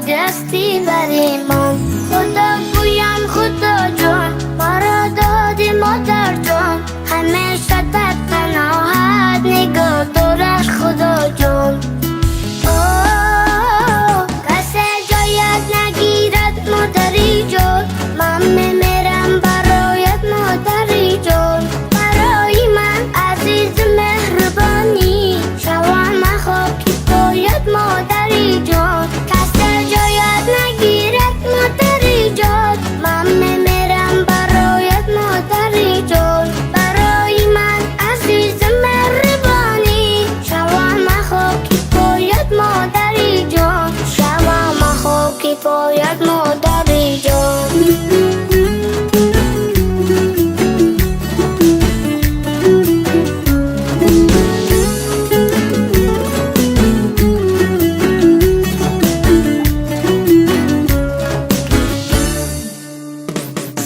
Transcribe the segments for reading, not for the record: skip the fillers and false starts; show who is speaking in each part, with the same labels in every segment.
Speaker 1: وقتی هستی بری من. خدا گویم خدا جان مرا دادی مادر جان، همیشه در پناهت نگاه دارد خدا جان. کسی جایت نگیرد مادری جان، من میمیرم برایت مادری جان. برای من عزیز مهربانی، شوم خاکی پایت مادری جان. کسی جایت نگیرد مادری جان، من میمیرم برایت مادری جان. برای من عزیز مهربانی، شوم خاکی پایت مادری جان، شوم خاکی پایت مادری جان.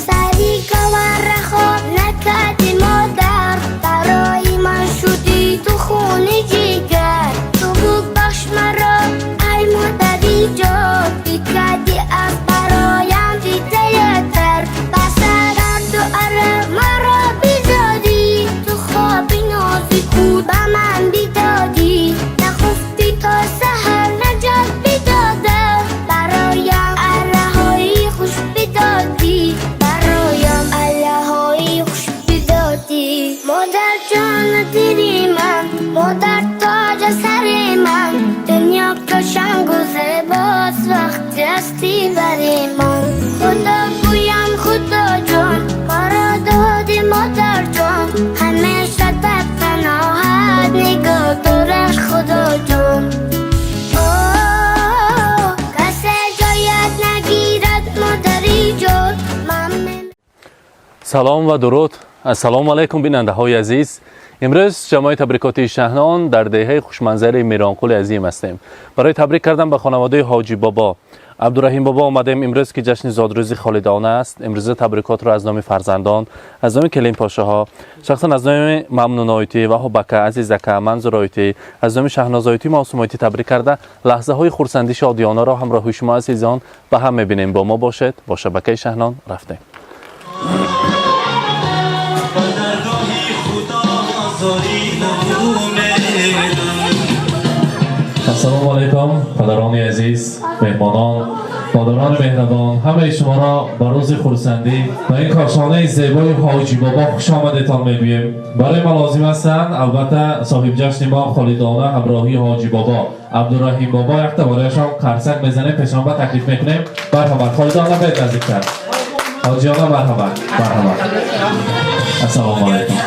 Speaker 1: سری گوار خواب نکردی مادر، برای من شدی تو خون جگر. تو بخش مرا ای مادری جان، بکردی از برایم دیده تر. بس درد و عرق مرا بیزادی، تو خواب نازی خود به من بیدادی. نخفتی تا سحر نجات بیداده، برایم اره های خوش بیدادی، برایم اره های خوش بیدادی. مادر جان دلی من، مادر تاج سر من، دنیا قشنگ و زیباست وقتی هستی بری من. خدا گویم خدا جان مرا دادی مادر جان، همیشه در پناهت نگاه دارد خدا جان. کسی جایت نگیرد مادری جان، من
Speaker 2: салом ва дуруд. Ассалому алайкум, бинандаҳои азиз. Имрӯз ҷамоаи табрикотии Шаҳнон дар деҳаи хушманзари Миронқули азим ҳастем. Барои табрик кардан ба хонаводаи Ҳоҷи Бобо Абдураҳим Бобо омадем имрӯз, ки ҷашни зодрӯзи холидона аст. Имрӯза табрикотро аз номи фарзандон, аз номи келинпошаҳо, шахсан аз номи Мамнуноитӣ, Ваҳобака, Азизака, Манзуроитӣ, аз номи Шаҳнозоитӣ, Маъсумоитӣ табрик карда, лаҳзаҳои хурсандӣ шодиёнаро ҳамроҳи шумо азизон ба ҳам мебинем. Бо мо бошед, бо шабакаи Шаҳнон рафтем. Ассалому алайкум, падарони азиз, меҳмонон, модарони меҳрабон, ҳамаи шуморо ба рӯзи хурсандӣ ба ин кошонаи зебои Ҳоҷи Бобо хуш омадетон мегӯем. Барои ма лозим ҳастанд, албатта, соҳибҷашни мо Холидона ҳамроҳии Ҳоҷи Бобо Абдураҳим Бобо. Якта барояшон қарсак мезанем, пешонба таклиф мекунем. Марҳамат, Холидона, бед наздиктар. Ҳоҷиёна, марҳамат, марҳамат. Ассалому алайкум.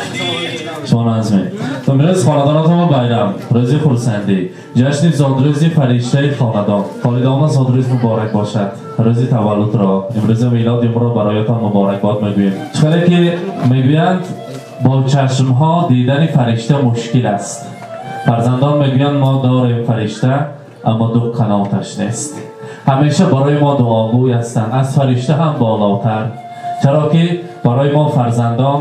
Speaker 2: Шумо назмед. Имрӯз хонадонатон байрам, рӯзи хурсандӣ, ҷашни зодрӯзи фариштаи хонадон. Холидона, зодрӯз муборак бошад. Рӯзи таваллудро, имрӯза милоди умро бароятон муборакбод мегӯем. Чӣ ки мегӯянд, бо чашмҳо дидани фаришта мушкил аст. Фарзандон мегӯянд, мо дорем фаришта, аммо ду қаноташ нест. Ҳамеша барои мо дуогӯй ҳастанд, аз фаришта ҳам болотар. Чаро ки барои мо фарзандон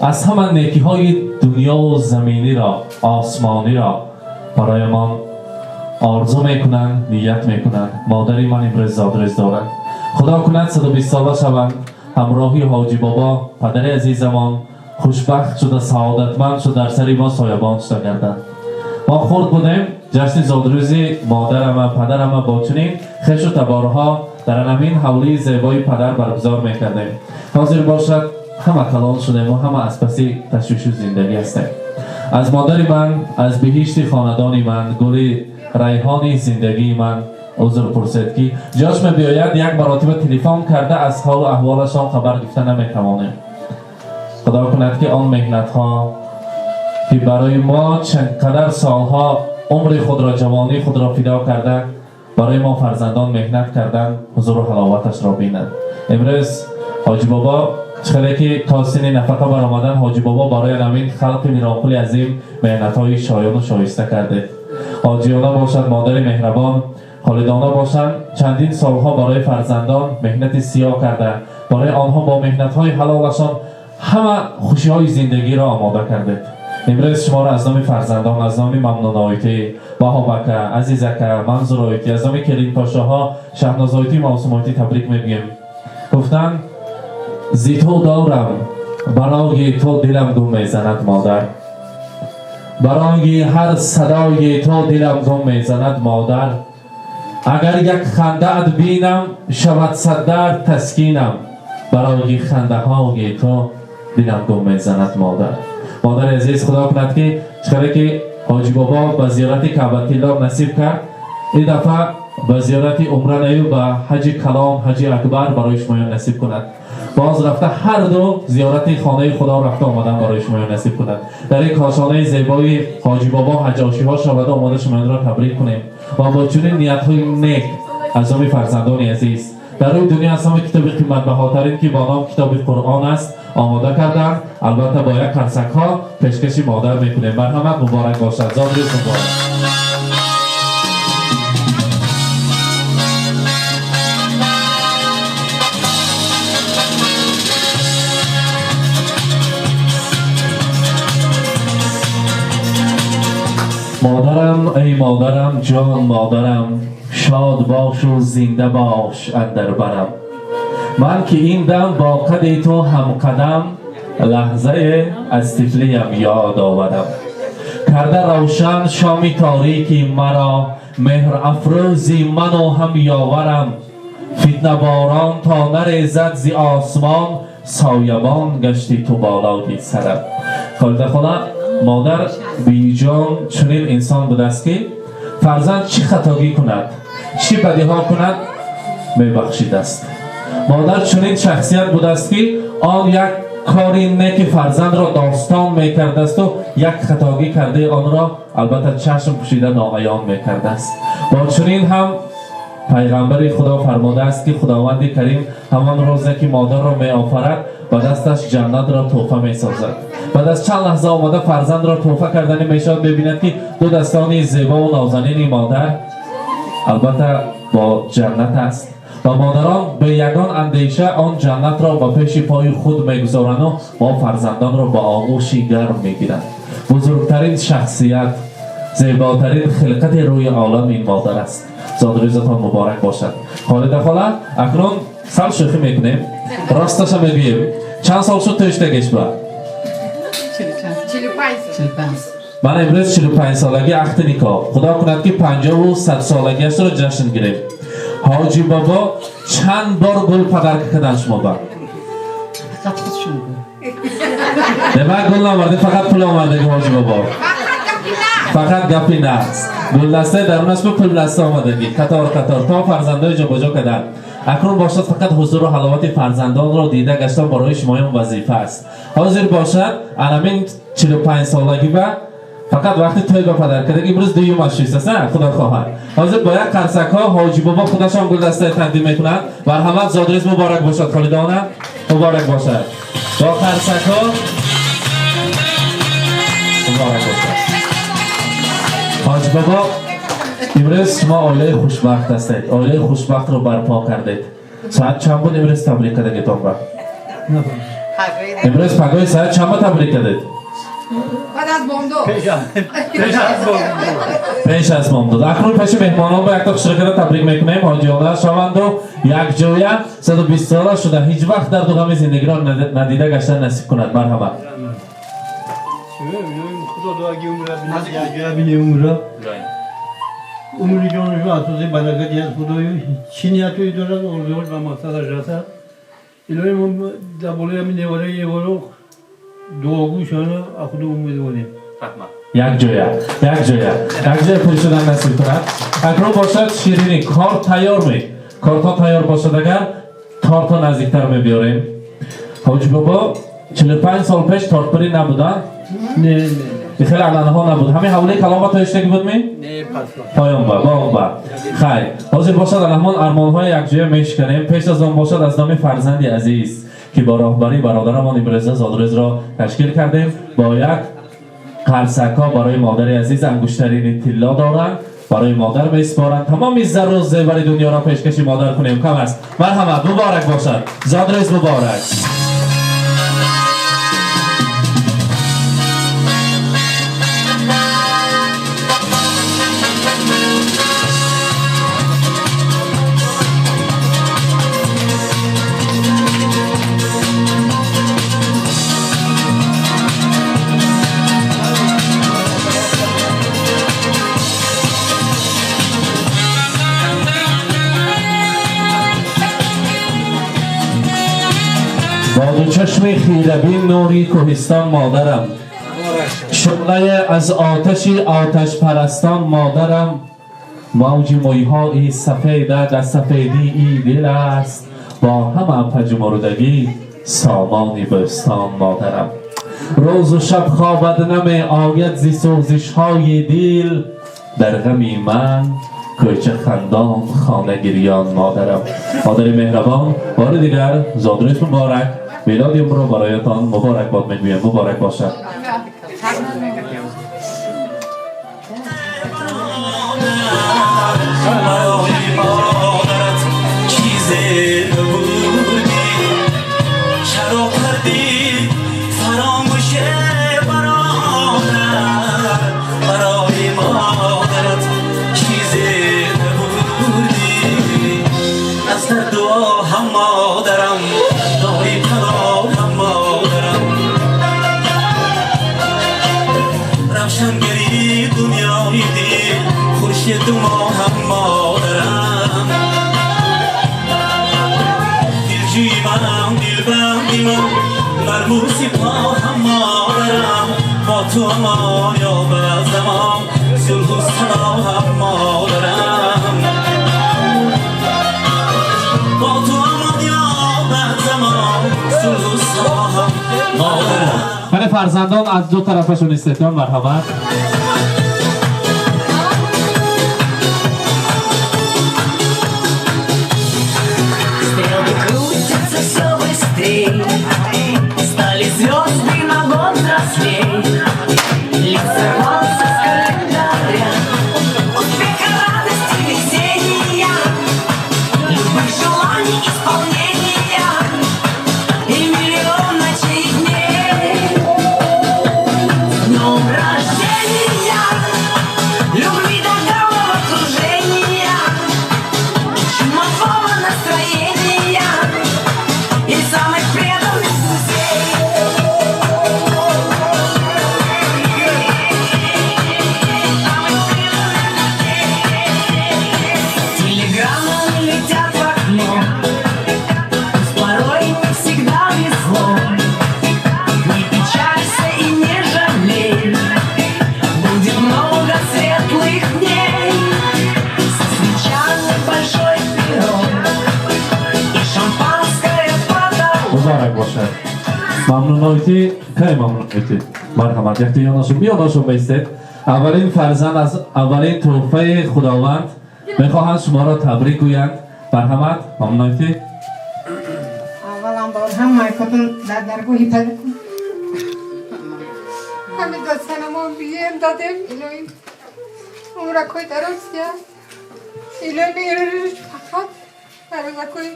Speaker 2: аз ҳама некиҳои дунёву заминиро, осмониро бароямон орзу мекунанд, ният мекунанд. Модари ман имрӯз зодрӯз дорад. Худо кунад 120 сола шаванд. Ҳамроҳи Ҳоҷи Бобо, падари азизамон, хушбахт шуда, саодатманд шуда, дар сари мо соябон шуда гарданд. Мо хурд будем, ҷашни зодрӯзи модарама, падарама бо чунин хешу таборҳо дар ҳамин ҳавлии зебои падар баргузор мекардем. Ҳозир бошад, ҳама калон шудем ва ҳама аз паси ташвишу зиндагӣ ҳастем. Аз модари ман, аз биҳишти хонадони ман, гули райҳони зиндагии ман узр пурсед, ки ҷош мебиёяд, як маротиба телефон карда аз ҳолу аҳволашон хабар гирифта наметавонем. Худо кунад, ки он меҳнатҳо, ки барои мо чанд қадар солҳо умри худро, ҷавонии худро фидо карда, барои мо фарзандон меҳнат кардан, ҳузуру ҳаловаташро бинанд. Имрӯз Ҳоҷи Бобо хеле ки то синни нафақа баромадан, Ҳоҷи Бобо барои ҳамин халқи Миронқули азим меҳнатҳои шоёну шоиста кардед. Ҳоҷиёна бошад, модари меҳрабон Холидона бошанд, чандин солҳо барои фарзандон меҳнати сиёҳ карда, барои онҳо бо меҳнатҳои ҳалолашон ҳама хушиҳои зиндагиро омода кардед. Имрӯз шуморо аз номи фарзандон, аз номи Мамнуноитӣ, Ваҳобака, Азизака, Манзуроитӣ, аз номи келинпошоҳо Шаҳнозоитӣ, Мавсумоитӣ табрик мегӯем. Гуфтанд зи ту дорам, барои ту дилам гум мезанад модар. Барои ҳар садои ту дилам гум мезанад модар. Агар як хандаат бинам, шавад сад дард таскинам. Барои хандаҳои ту дилам гум мезанад модар. Модари азиз, худо кунад ки чиқаре ки Ҳоҷи Бобо ба зиёрати Каъбатилло насиб кард, ин дафъа ба зиёрати умра наю ба ҳаҷи калон, ҳаҷи акбар барои шумоён насиб кунад. Боз рафта ҳар ду зиёрати хонаи худо рафта омадан барои шумоён насиб кунад. Дар ин кошонаи зебои Ҳоҷи Бобо ҳаҷошиҳо шавада омода шумоёнро табрик кунем ва бо чунин ниятҳои нек аз номи фарзандони азиз дар рӯи дунё аз ҳама китоби қиматбаҳотарин ки бо ном китоби Қуръон аст омода карданд. Албатта бо як қарсакҳо пешкаши модар мекунем. Марҳамат, муборак бошад, зодрӯз муборак. Модарам, эй модарам, ҷон модарам, шод бошу зинда бош андар барам. Ман ки ин дам бо қади ту ҳамқадам, лаҳзае аз тифлиям ёд оварам. Карда равшан шоми торики маро, меҳр афрӯзи ману ҳам ёварам. Фитнаборон то нарезад зи осмон, соябон гашти ту болои сарам. Холида хола, модар биҷон чунин инсон будааст ки фарзанд чӣ хатогӣ кунад, чӣ бадиҳо кунад, мебахшидааст. Модар чунин шахсият будааст ки он як кори неки фарзандро достон мекардасту як хатогӣ кардаи онро албатта чашм пӯшида ноаён мекардааст. Бо чунин ҳам пайғамбари Худо фармудааст ки Худованди Карим ҳамон рӯзе ки модарро меофарад, ба дасташ ҷаннатро тӯҳфа месозад. Баъд аз чанд лаҳза омода фарзандро тӯҳфа карданӣ мешавад, мебинад ки ду дастони зебову нозанини модар албатта бо ҷаннат аст ва модарон бе ягон андеша он ҷаннатро ба пеши пои худ мегузоранду мо фарзандонро ба оғӯши гарм мегиранд. Бузургтарин шахсият, зеботарин хилқати рӯи олам ин модар аст. Зодрӯзатон муборак бошад, Холида хола. Акнун сал шӯхӣ мекунем, росташа мегӯем. Чанд сол шуд тӯштагешба? Ман имрӯз 45-солаги ахти никоҳ. Худо кунад ки 50-ву 100-солагиашро ҷашн гирем. Ҳоҷи Бобо чанд бор гул подарка кардан шумо ба? Демак, гул наоварди, фақат пул омардаги. Ҳоҷи Бобо, фақат гапи нағз. Гулдастаи дарунаш бу пулдаста омадагӣ, қатор қатор то фарзандои ҷобаҷо кардан. Акнун бошад фақат ҳузуру ҳаловати фарзандонро дида гаштан барои шумоён вазифа аст. Ҳозир бошад анамин 45-солагӣ ба фақат вақти тӯй ба падар кардаг, имрӯз дуюмаш шуст, худо хоҳад. Ҳозир бо як қарсакҳо Ҳоҷи Бобо худашон гулдастаи тақдим мекунанд. Марҳамат, зодрӯз муборак бошад, Холидона, муборак бошад. Бо қарсакҳо муборак бошад. Ҳоҷи Бобо, имрӯз шумо оилаи хушбахт ҳастед, оилаи хушбахтро барпо кардед. Соат чанд буд имрӯз табрик кардагитон ба? Имрӯз пагоҳи соат чанд ба табрик кардед? Пеш аз бомдод. Акнун пеши меҳмонон ба якта хушракада табрик мекунем. Ҳоҷиёна шаванду якҷоя 120 сола шуда, ҳеҷ вақт дарду ғами зиндагиро надида гаштан насиб кунад. Марҳамат.
Speaker 3: Худо дуаги умра бинад, умра умри ҷонашо асоси баракати аз Худою, чӣ ниятое дорад, орзуҳош ба мақсадаш расад. Илоҳи мо дар болои ҳамин девораи еворо дуогӯшона аз Худо умедворем.
Speaker 2: Якҷоя, якҷоя, якҷоя пур шудан насиб кунад. Акнун бошад ширинӣ. Кор тайёр ме? Кортҳо тайёр бошад, агар торто наздиктар мебиёрем. Ҳоҷи Бобо, 45 сол пеш тортпурӣ набуданд?
Speaker 3: Не, не.
Speaker 2: Хеле анъанаҳо набуд. Ҳамин ҳавлии калома тоиштагӣ буд ми?
Speaker 3: Не, пас.
Speaker 2: Поён ба боғ ба. Хайр, ҳозир бошад ана ҳамон армонҳои якҷоя мешиканем. Пеш аз он бошад аз номи фарзанди азиз, ки бо роҳбарии бародарамон имрӯза зодрӯзро ташкил кардем, бо як қарсакҳо барои модари азиз ангуштарини тилло доранд, барои модар месупоранд. Тамоми зару зевари дунёро пешкаши модар кунем, кам аст. Марҳамат, муборак бошад, зодрӯз муборак. با دو چشم خیره‌بین نوری کوهستان مادرم، شعله از آتشی آتش پرستان مادرم، موج موی‌های سفید در سفیدی ای دل است، با همه پژمردگی سامانی بستان مادرم. روز و شب خوابت نمی آید زی سوزش های دل، در غمی من کوچه خندان خانه گریان مادرم. مادر مهربان، بار دیگر زادروز مبارک، میلاد را برایتان مبارک باد میگویم. مبارک باشد. من فرزندان از دو طرفشون استهتان مرحبا.
Speaker 4: Стали звезды на год взрослей, лица рвался с календаря, успеха, радости, везения, любых желаний исполнения и миллион ночей и дней. С днем рождения, любви до головокружения, чумового настроения и самых преданных друзей. Телеграммы летят в окно, пусть порой не всегда везло. Не печалься и не жалей, будет много светлых дней. Со свечами большой пирог и шампанское потолок.
Speaker 2: مبارک باشد. ممنون آیتی. کی ممنون آیتی؟ مرحمت. یک یاناشون بیاناشون بیستید. اولین فرزند از اولین تحفه خداوند میخواهند شما را تبریک گویند. مرحمت. ممنون آیتی.
Speaker 5: اولا بار هم کتون در درگاهی پدر همه داستان ما بیم دادیم الهی عمرکوی دراز کرد، الهی میرش فقط روزکوی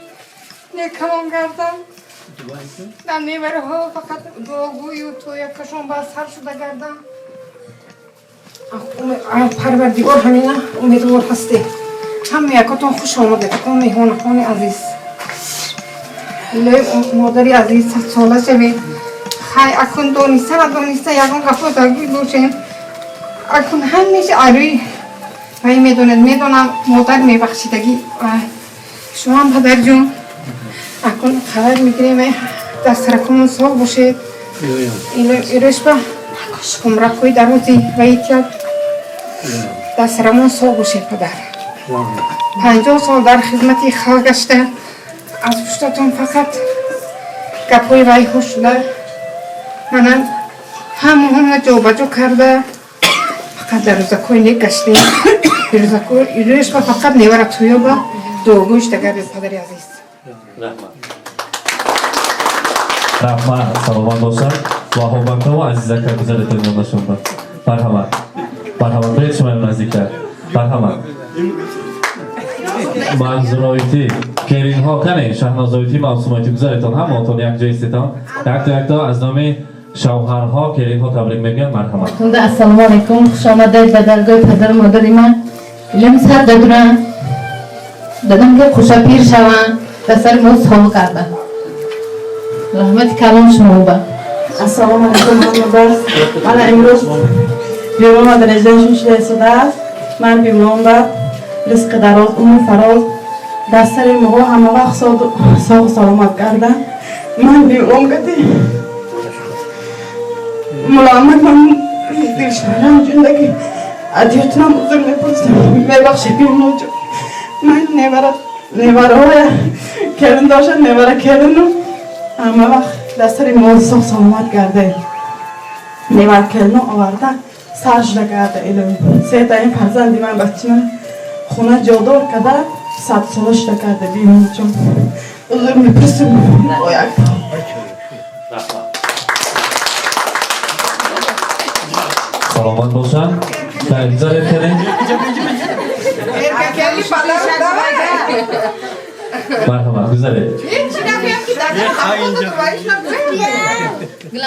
Speaker 5: نیکمان گردن در نیوره ها فقط دعاگوی و تو یکشون با سر شده گردن. پروردگار همینه امیدوار هستی. همه یکاتون خوش آمده کن میهمان عزیز. الهی مادری عزیز صد ساله شوید. خی اکن دانسته ندانسته یکان گفت درگیر باشیم. اکن همیشه عروی وی میدونید میدونم مادر میبخشیدگی شما هم پدر جون اکن خبر میگیریم دست سرکمون ساق باشید. ایرش با عمرکوی دروزی و ایتیاد دست سرمون ساق باشید پدر. 50 سال در خدمت خلق گشته، از پشتتون فقط گپای وی خوش شده، منم همه جابجا کرده، فقط در روزکوی نیک گشتیم. روزکوی ایرش با فقط نیوره تویا با دعاگوش دگر پدر عزیز.
Speaker 2: رحمت. سلامت باشد. وهابکا و عزیزکا گذرتون یادشون با. مرحمت. مرحمت. برید شما نزدیکتر. مرحمت. منظورایتی کرین ها کنه شهنازایتی موسومایتی گذرتون هماتون یک جای استیتان یک تا یک تا از نام شوهرها کرین ها تبریک میگن. مرحمت.
Speaker 6: السلام علیکم. خوش آمدید به درگاه پدر و مادر من. الهی سر دادرم دادم که خوشا پیر شوم در سر ما سوال کردن. رحمت کلام شما با.
Speaker 7: السلام علیکم همه. من امروز بیمار مادر شده شده است. من بیمارم با رزق دراز عمر فراز در سر ما همه وقت ساق سلامت کردن. Ман бивом кати мулоамад ман дилшарам ҷундаги адиётунам узр мепурсам, мебахшед, бимоҷон. Ман невара, невараҳоя келин дошта, невара келину ҳама вақт дар сари мол соғ саломат гарде, невара келину оварда сар шуда гарда. Илоҳӣ, сетаин фарзанди ман, бачима хона ҷодор карда, 100 сола шуда карда. Бимоҷон, узр мепурсам бо як.
Speaker 2: Саломат бошанд. Гузаред, келин.
Speaker 5: Эркакели падару давай.
Speaker 2: Марҳамат, гузаред.
Speaker 5: Ҳеҷ нагӯям ки дар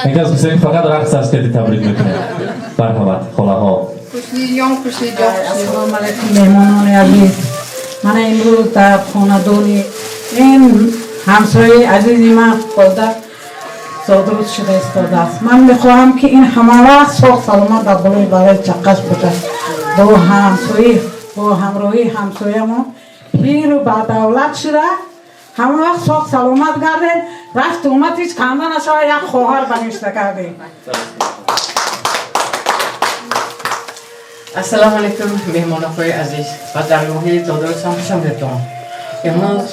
Speaker 2: Ин кас гуфтем, фақат рақс аст, ки табрик мекунем. Марҳамат, холаҳо.
Speaker 5: Хушниён, хушниҷон.
Speaker 8: Ассалому алайкум, меҳмонони азиз. Мана имрӯз дар хонадони ин ҳамсояи азизи ман Холда зодрӯз шуда истодааст. Ман мехоҳам, ки ин ҳама вақт соғ саломат дар болои барои чаққаш бошад, бо ҳамсоӣ, бо ҳамроҳии ҳамсоямон пиру бадавлат шуда, ҳама вақт соғ саломат гардед, рафту омад ҳеҷ канда нашавад, як хоҳар баништа кардем.
Speaker 9: Ассалому алайкум, меҳмоноҳои азиз, ба даргоҳи додарусам хуш омадетон. Имрӯз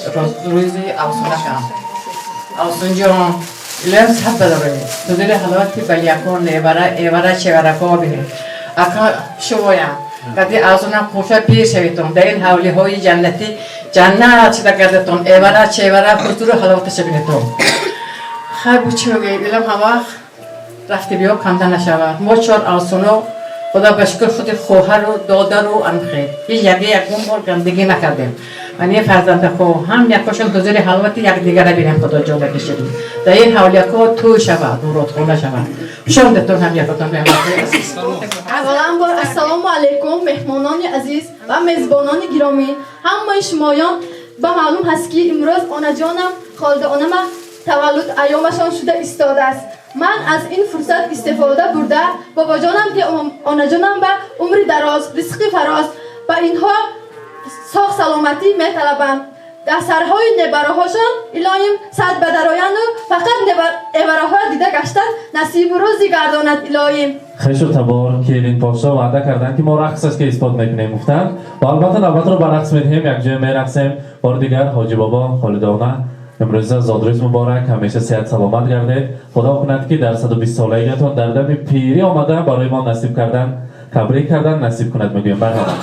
Speaker 9: рӯзи авсунакам. Авсунҷон, илоҳим сад бадоред, ҳузури ҳаловати балияко, невара, эвара, чеварако бинед. Ака, шувоям кади авсунам хуша пир шавитон, дар ин ҳавлиҳои ҷаннатӣ ҷаннат шуда гардатон, эвара, чевара, ҳузуру ҳаловаташа бинетон. Хай, бу чӣ мегӯед, илам ҳамавақт рафти биё канда нашавад. Мо чор авсуно, худо ба шукр, худи хоҳару додару анхел ҳеҷ яке ягон бор гандагӣ накардем. Ман ин фарзандаҳо ҳам якошон ҳузури ҳаловати якдигара бинем, худо ҷола кашидем, дар ин ҳавлияко тӯй шавад, муродхона шавад. Хушомадетон ҳам якотон, меҳмонҳои азиз.
Speaker 10: Аввалан бор ассалому алайкум, меҳмонони азиз ва мезбонони гиромӣ, ҳамаи шумоён. Ба маълум ҳаст, ки имрӯз онаҷонам Холдаонама таваллуд айёмашон шуда истодааст. Ман аз ин фурсат истифода бурда, бобоҷонам ки онаҷонам ба умри дароз, ризқи фароз, ба инҳо соғ саломатӣ металабам. Дар сарҳои небараҳошон илоҳим сад бадароянду фақат эвараҳоя дида гаштан насибу рӯзӣ гардонад, илоҳим.
Speaker 2: Хешу табор, келин подшо ваъда карданд, ки мо рақс аст, ки исбот мекунем, гуфтанд, ва албатта навбатро ба рақс медиҳем, якҷоя мерақсем. Бори дигар, ҳоҷи бобо, Холидона, имрӯза зодрӯз муборак, ҳамеша сеҳат саломат гардед. Худо кунад, ки дар 120 солагиятон дар дами пирӣ омада барои мо насиб кардан, табрик кардан насиб кунад, мегӯем. Марҳамат.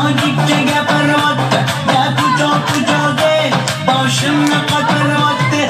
Speaker 4: Tojikcha gapiryapti, gap uchoq-uchoq ey, boshimni qotiryapti.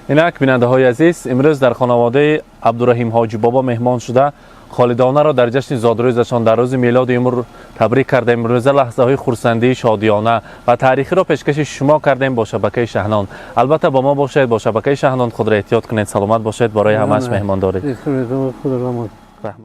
Speaker 2: Инак бинандаҳои азиз, имрӯз дар хонаводаи Абдураҳим Ҳоҷи Бобо меҳмон шуда Холидонаро дар ҷашни зодрӯзашон дар рӯзи мелоди имр табрик кардаем. Имрӯза лаҳзаҳои хурсандии шодиёна ва таърихиро пешкаши шумо кардем бо шабакаи Шаҳнон. Албатта бо мо бошед, бо шабакаи Шаҳнон худро эҳтиёт кунед, саломат бошед. Барои ҳамааш меҳмондорӣ.